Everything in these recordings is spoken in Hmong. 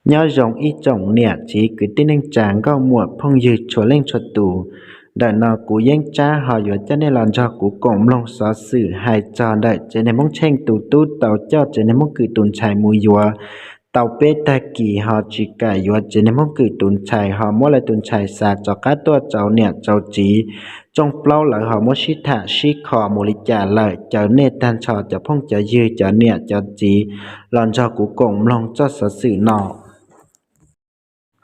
Nyob zoo ib tsoom niam txiv kwv tij neej tsa nkauj muam phooj ywg txhua leej txhua tus. Ntawm no kuv Yeeb Tsab ho yuav coj nej los nrog kuv koom mloog xov xwm hais txog ntawm tsev neeg Hmoob Tsheej tus tub tau coj tsev neeg Hmoob Kwm tus ntxhais mus yuav tau peb tag kis ho tsis kam yuav tsev neeg Hmoob Kwm tus ntxhais ho muab lawv tus ntxhais xa rov qab tuaj rau niam rau txiv. Rooj plaub lawv ho muab sib tham sib kho mus li cas lawm, caw nej tag nrho cov phooj cov ywg cov niam cov txiv los nrog kuv koom mloog txoj xov xwm no.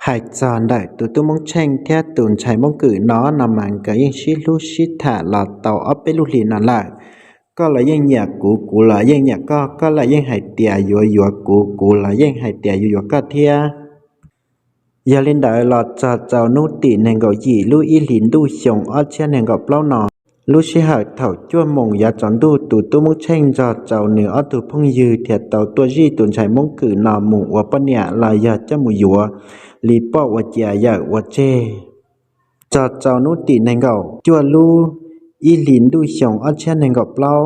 Hais txog ntawm tus tub Hmoob Tsheej thiab tus ntxhais Hmoob Kwm no no mas nkawd yeej sib hlub sib tham los tau ob peb lub hlis no lawm. Koj los yeej nyiam kuv, kuv los yeej nyiam koj, koj los yeej hais tias yuav yuav kuv, kuv los yeej hais tias yuav yuav koj thiab. Yog li ntawd los txog rau hnub tim nees nkaum yim lub ib hlis ntuj xyoo ob txhiab nees nkaum plaub no, lub sij hawm thaum cuaj moos yav tsaus ntuj tus tub Hmoob Tsheej nrog rau nws ob tug phooj ywg thiaj tau tuaj zij tus ntxhais Hmoob Kwm no mus ua poj niam los yog coj mus yuav li poj ua cia yawm ua tseg. Txog rau hnub tim nees nkaum cuaj lub ib hlis ntuj xyoo ob txhiab nees nkaum plaub,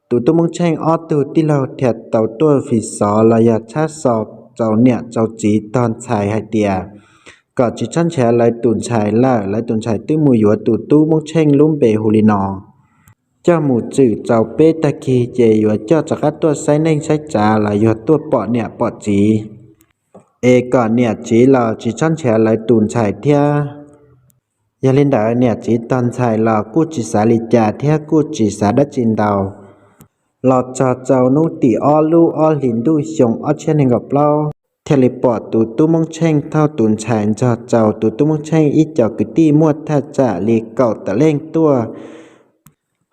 tus tub Hmoob Tsheej ob tug tij laug thiaj tau tuaj fi xov los yog tshab xov rau niam rau txiv tog ntxhais hais tias kom tsis txhob nrhiav lawv tus ntxhais lawm, lawv tus ntxhais twb mus yuav tus tub Hmoob Tsheej lub npe hu li no. Coj mus txwm rau peb tag kis ces yuav coj rov qab tuaj saib neej saib tsav los yog tuaj pom niam pom txiv, es kom niam txiv los tsis txhob nrhiav lawv tus ntxhais thiab. Yog li ntawd niam txiv tog ntxhais los kuj tsis xav li cas thiab kuj tsis xav dab tsi ntau. Los txog rau hnub tim ob lub ob hlis ntuj xyoo ob txhiab nees nkaum plaub, thiaj li pom tus tub Hmoob Tsheej thauj tus ntxhais nrog rau tus tub Hmoob Tsheej ib co kwv tij muaj thaj tsam li kaum tawm leej tuaj.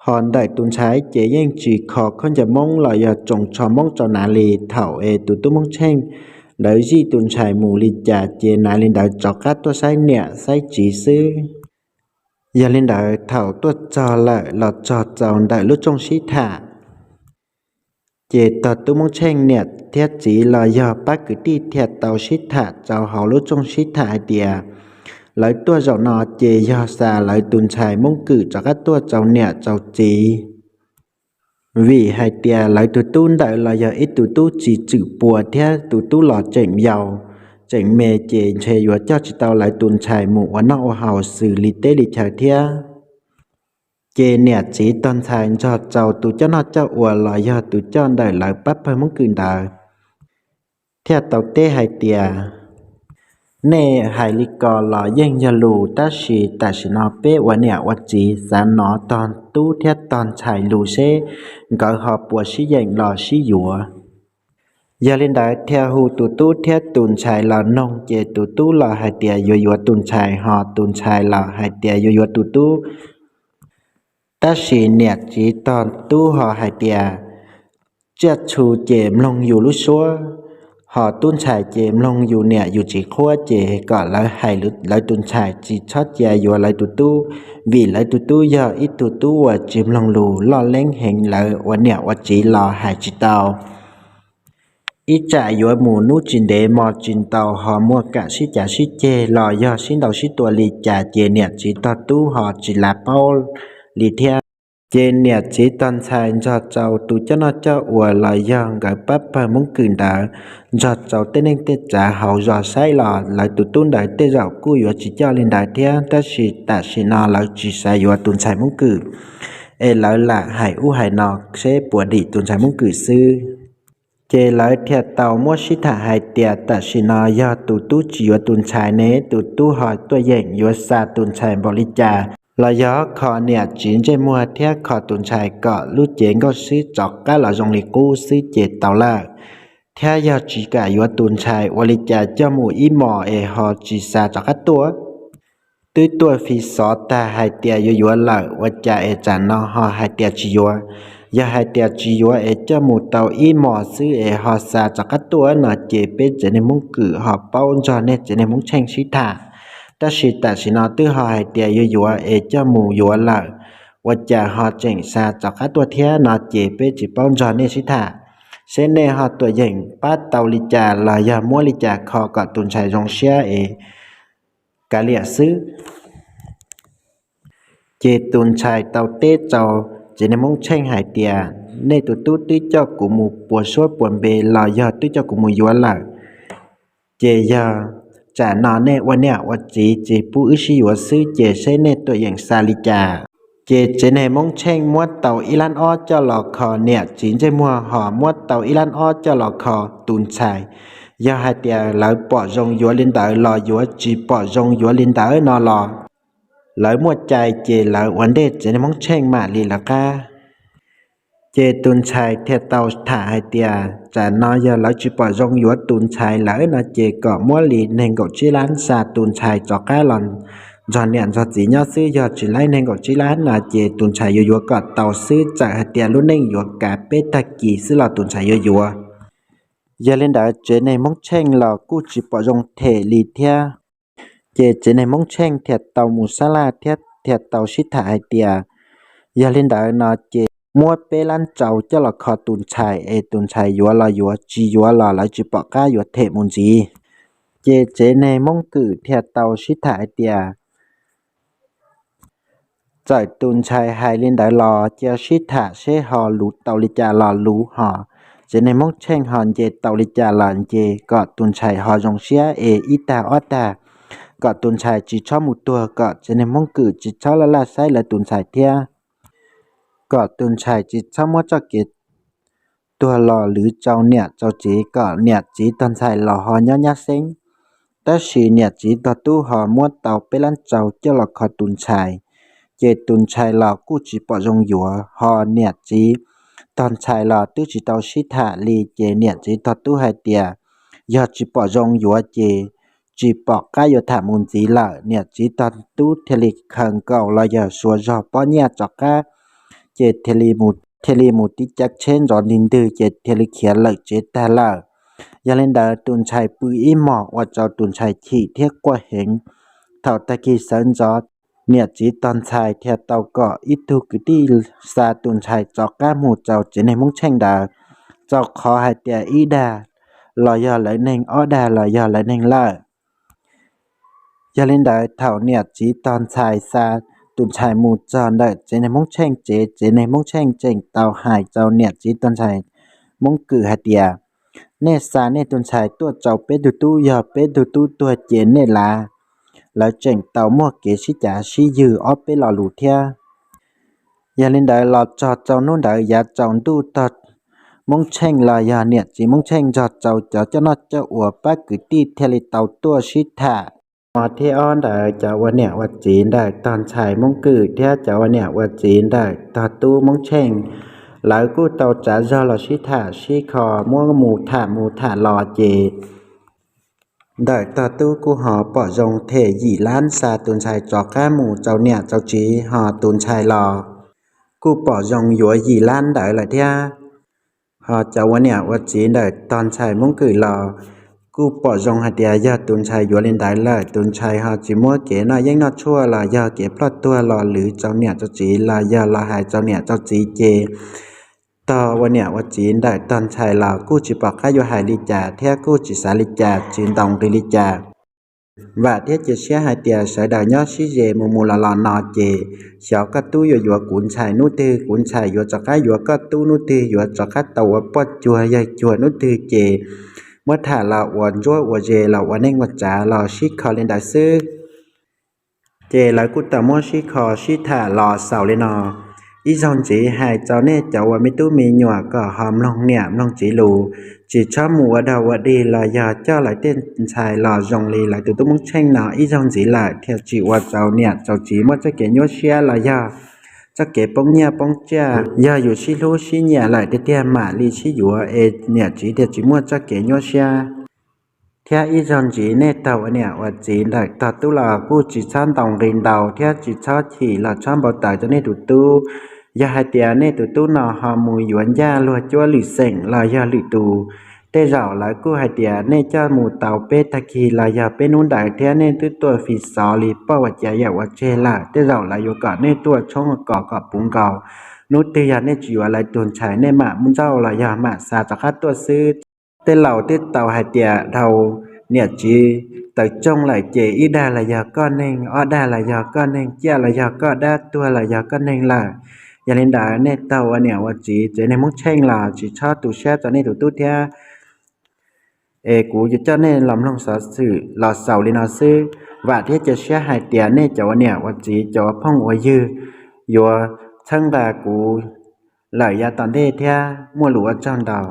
Ho ntawm tus ntxhais ces yeej tsis kho khaub ncaws Hmoob los yog tsoos tsho Hmoob rau nav li. Thaum es tus tub Hmoob Tsheej ntawd zij tus ntxhais mus li cas ces nav li ntawd rov qab tuaj saib niam saib txiv xwb. Yog li ntawd thaum tuaj txog lawm los txog rau ntawm lub rooj sib tham, ces tog tub Hmoob Tsheej niam thiab txiv los yog pab kwv tij thiaj tau sib tham rau hauv lub rooj sib tham hais tias lawv tuaj zaum no ces yog xa lawv tus ntxhais Hmoob Kwm rov qab tuaj rau niam rau txiv. Vim hais tias lawv tus tub ntawd los yog ib tug tub tsis tswm puas thiab tus tub los tseem yau, tseem me ces ntshe yuav coj tsis tau lawv tus ntxhais mus ua noj ua haus xws li teb li chaw thiab. Ces niam txiv tog ntxhais nrog rau tus coj noj coj ua los yog tus coj ntawm lawv pab pawg Hmoob Kwm ntawd thiaj tau teb hais tias, nej hais li ko los yeej yog lus, tab sis tam sim no peb ua niam ua txiv xav hnov tog tub thiab tog ntxhais lus seb nkawd ho puas sib yeem los sib yuav. Yog li ntawd thiaj hu tus tub thiab tus ntxhais los noog, ces tus tub los hais tias yuav yuav tus ntxhais, ho tus ntxhais los hais tias yuav yuav tus tub. Tab sis niam txiv tog tub ho hais tias, tsiaj txhu ces mloog yus lub suab, ho tub ntxhais ces mloog yus niam yus txiv qhuab, ces kom lawv hais lawv tus ntxhais tsis txhob cia yuav lawv tus tub, vim lawv tus tub yog ib tug tub uas tsis mloog lus, loj leeb heev, lawv ua niam ua txiv los hais tsis tau. Ib tsam yuav mus hnub tsis ntev hmo tsis ntau ho muaj kam sib cav sib ceg los yog sib ntaus sib tua li cas ces niam txiv tog tub ho tsis lav paub li thiab. Ces niam txiv tog ntxhais nrog rau tus coj noj coj ua los yog nkawd pab pawg Hmoob Kwm ntawd, nrog rau tej neej tej tsav hauv zos saib los lawv tus tub ntawd tej zaum kuj yuav tsis coj li ntawd thiab, tab sis tam sim no lawv tsis xav yuav tus ntxhais Hmoob Kwm, es lawv lam hais ub hais no seb puas dim tus ntxhais Hmoob Kwm xwb. Ces lawv thiaj tau muab sib tham hais tias tam sim no yog tus tub tsis yuav tus ntxhais ne, tus tub ho tuaj yeem yuav xa tus ntxhais npaum li cas, los yog kho niam txiv ntsej muag thiab kho tus ntxhais kom lub cev nkauj xwb rov qab los zoo li qub xwb ces tau lawm, thiab yog tsis kam yuav tus ntxhais ua li cas coj mus ib hmos es ho tsis xa rov qab tuaj. Twb tuaj fi xov tag hais tias yuav yuav lawm, ua cas es tsam no ho hais tias tsis yuav? Yog hais tias tsis yuav es coj mus tau ib hmos xwb es ho xa rov qab tuaj no ces peb tsev neeg Hmoob Kwm ho paub nrog nej tsev neeg Hmoob Tsheej sib tham. Tab sis tam sim no twb ho hais tias yuav yuav es coj mus yuav lawm, ua cas ho tseem xa rov qab tuaj thiab no ces peb tsis paub nrog nej sib tham, seb nej ho tuam yeem pab tau li cas los yog muab li cas kho kom tus ntxhais zoo siab es kav liam xwb. Ces tus ntxhais tau teb rau tsev neeg Hmoob Tsheej hais tias, nej tus tub twb coj kuv mus puas suab puas npe los yog twb coj kuv mus yuav lawm, Ces yog tsam no nej ua niam ua txiv tsis pub wb sib yuav xwb ces seb nej tuaj yeem xa li cas. Ces tsev neeg Hmoob Tsheej muab tau ib lab ob coj los kho niam txiv ntsej muag, ho muab tau ib lab ob coj los kho tus ntxhais. Yog hais tias lawv pom zoo yuav li ntawd los yuav, tsis pom zoo yuav li ntawd no los lawv muaj cai ces lawv ua ntej tsev neeg Hmoob Tsheej mam li lawv qab. Ces tus ntxhais thiaj tau tham hais tias tsam no yog lawv tsis pom zoo yuav tus ntxhais lawm no ces kom muab li nees nkaum tsib lab xa tus ntxhais rov qab los nrog niam nrog txiv nyob xwb, yog tsis laib nees nkaum tsib lab no ces tus ntxhais yuav yuav kom tau xwb, txawm hais tias lub neej yuav kav peb tag kis xwb los tus ntxhais yuav yuav. Yog li ntawd tsev neeg Hmoob Tsheej los kuj tsis pom zoo them li thiab. Ces tsev neeg Hmoob Tsheej thiaj tau mus sab laj thiab thiaj tau sib tham hais tias yog li ntawd no ces muab peb lab rau coj los kho tus ntxhais es tus ntxhais yuav los yuav, tsis yuav los lawv tsis pom qab yuav them mus ntxiv. Ces tsev neeg Hmoob Kwm thiaj tau sib tham hais tias txawm tus ntxhais hais li ntawd los cia sib tham seb ho luv tau li cas los luv, ho tsev neeg Hmoob Tsheej ho nce tau li cas los nce, kom tus ntxhais ho zoo siab es ib tag ob tag, kom tus ntxhais tsis txhob mus tuag, kom tsev neeg Hmoob Kwm tsis txhob laj laj saib lawv tus ntxhais thiab, kom tus ntxhais tsis txhob muab txoj kev tuag los lwv rau niam rau txiv, kom niam txiv tog ntxhais los ho nyob nyab xeeb. Tab sis niam txiv tog tub ho muab tau peb lab rau coj los kho tus ntxhais, ces tus ntxhais los kuj tsis pom zoo yuav, ho niam txiv tog ntxhais los twb tsis tau sib tham li, ces niam txiv tog tub hais tias yog tsis pom zoo yuav ces tsis pom qab yuav tham mus ntxiv lawm. Niam txiv tog tub thiaj li khaws nkaus los yog xuas zog pob nyiaj rov qab, ces thiaj li mus tib cav tsheb ntxov ntig ntwg ces thiaj li khiav lawm tsev tag lawm. Yog li ntawd tus ntxhais pw ib hmos ua rau tus ntxhais chim thiab quaj heev. Thaum tag kis sawv ntxov, niam txiv tog ntxhais thiaj tau kom ib tug kwv tij xa tus ntxhais rov qab mus rau tsev neeg Hmoob Tsheej ntawd, rau qhov hais tias ib dag los yog lawv neeg, ob dag los yog lawv neeg lawm. Yog li ntawd thaum niam txiv tog ntxhais xa tus ntxhais mus txog ntawm tsev neeg Hmoob Tsheej tsev, tsev neeg Hmoob Tsheej tseem tau hais rau niam txiv tog ntxhais Hmoob Kwm hais tias nej xa nej tus ntxhais tuaj rau peb tug tub, yog peb tug tub tuag ces nej lav. Lawv tseem tau muaj kev sib cav sib ywg ob peb lo lus thiab. Yog li ntawd los txog rau hnub ntawd yav tsaus ntuj tog Hmoob Tsheej los yog niam txiv Hmoob Tsheej nrog rau cov coj noj coj ua pab kwv tij thiaj li tau tuaj sib tham. Hmo thib ob ntawd cov ua niam ua txiv ntawm tog ntxhais Hmoob Kwm thiab cov ua niam ua txiv ntawm tog tub Hmoob Tsheej, lawv kuj tau tsav zog los sib tham sib kho, muab mus tham mus tham los ces ntawm tog tub kuj ho pom zoo them yim lab xa tus ntxhais rov qab mus rau niam rau txiv, ho tus ntxhais los kuj pom zoo yuav yim lab ntawd lawm thiab. Ho cov ua niam ua txiv ntawm tog ntxhais Hmoob Kwm los kuj pom zoo hais tias yog tus ntxhais yuav li ntawd lawm, tus ntxhais ho tsis muab kev noj yeeb noj tshuaj los yog kev ploj tuag los lwv rau niam rau txiv los yog los hais rau niam rau txiv ces tog ua niam ua txiv ntawm tog ntxhais los kuj tsis pom qab yuav hais li cas thiab kuj tsis xav li cas, tsis ntaus nqi li cas. Vam thiab cia siab hais tias sawv daws nyob sib ze mus mus los los no ces xyov koj tub yuav yuav kuv ntxhais hnub twg, kuv ntxhais yuav rov qab yuav koj tub hnub twg, yuav rov qab tau ua poj cuag yawg cuag hnub twg ces muab tham los ua ntsuab ua ze los ua neej ua tsav los sib kho li ntawd xwb. Ces lawv kuj tau muab sib kho sib tham los xaus li no. Ib zaug ntxiv hais rau nej cov ua me tub me nyuam kom ho mloog niam mloog txiv lus, tsis txhob mus ua dog ua dig los yog coj lawv tej ntxhais los zoo li lawv tus tub Hmoob Tsheej no ib zaug ntxiv lawm thiaj tsis ua rau niam rau txiv muaj txoj kev nyuaj siab los yog txoj kev poob nyiaj poob txiaj. Yog yus sib hlub sib nyiam lawm tiag tiag mam li sib yuav es niam txiv thiaj tsis muaj txoj kev nyuaj siab. Thiab ib zaug ntxiv nej tog ua niam ua txiv ntawm tog tub los kuj tsis txhob ntaus nqi ntau thiab tsis txhob chim los txhob npau taws rau nej tus tub. Yog hais tias nej tus tub no ho mus yuav ncaj luag cuab lwm xeem los yog lwm tus, tej zaum lawv kuj hais tias nej coj mus tau peb tag kis los yog peb hnub ntawd thiab nej twb tuaj fi xov li poj ua cas yam ua tseg lawm, tej zaum lawv yuav kom nej tuaj tshoob kom kom puv nkaus. Hnub twg yog nej tsis yuav lawv tus ntxhais nej mam muab nrauj los yog mam xa rov qab tuaj xwb. Tej laus twb tau hais tias dhau niam txiv tawv tsooj lawm ces ib dag los yog koj neeg, ob dag los yog koj neeg, ciaj los yog koj dab, tuag los yog koj neeg lawm. Yog li ntawd nej tog ua niam ua txiv tsev neeg Hmoob Tsheej los tsis txhob tu siab rau nej tus tub thiab. Es kuv yuav coj nej los mloog xov xwm los xaus li no xwb, vam thiab cia siab hais tias nej cov ua niam ua txiv, cov ua phooj ua ywg yuav txhawb nqa kuv lawm yav tom ntej thiab. Muaj lus ua tsaug ntau.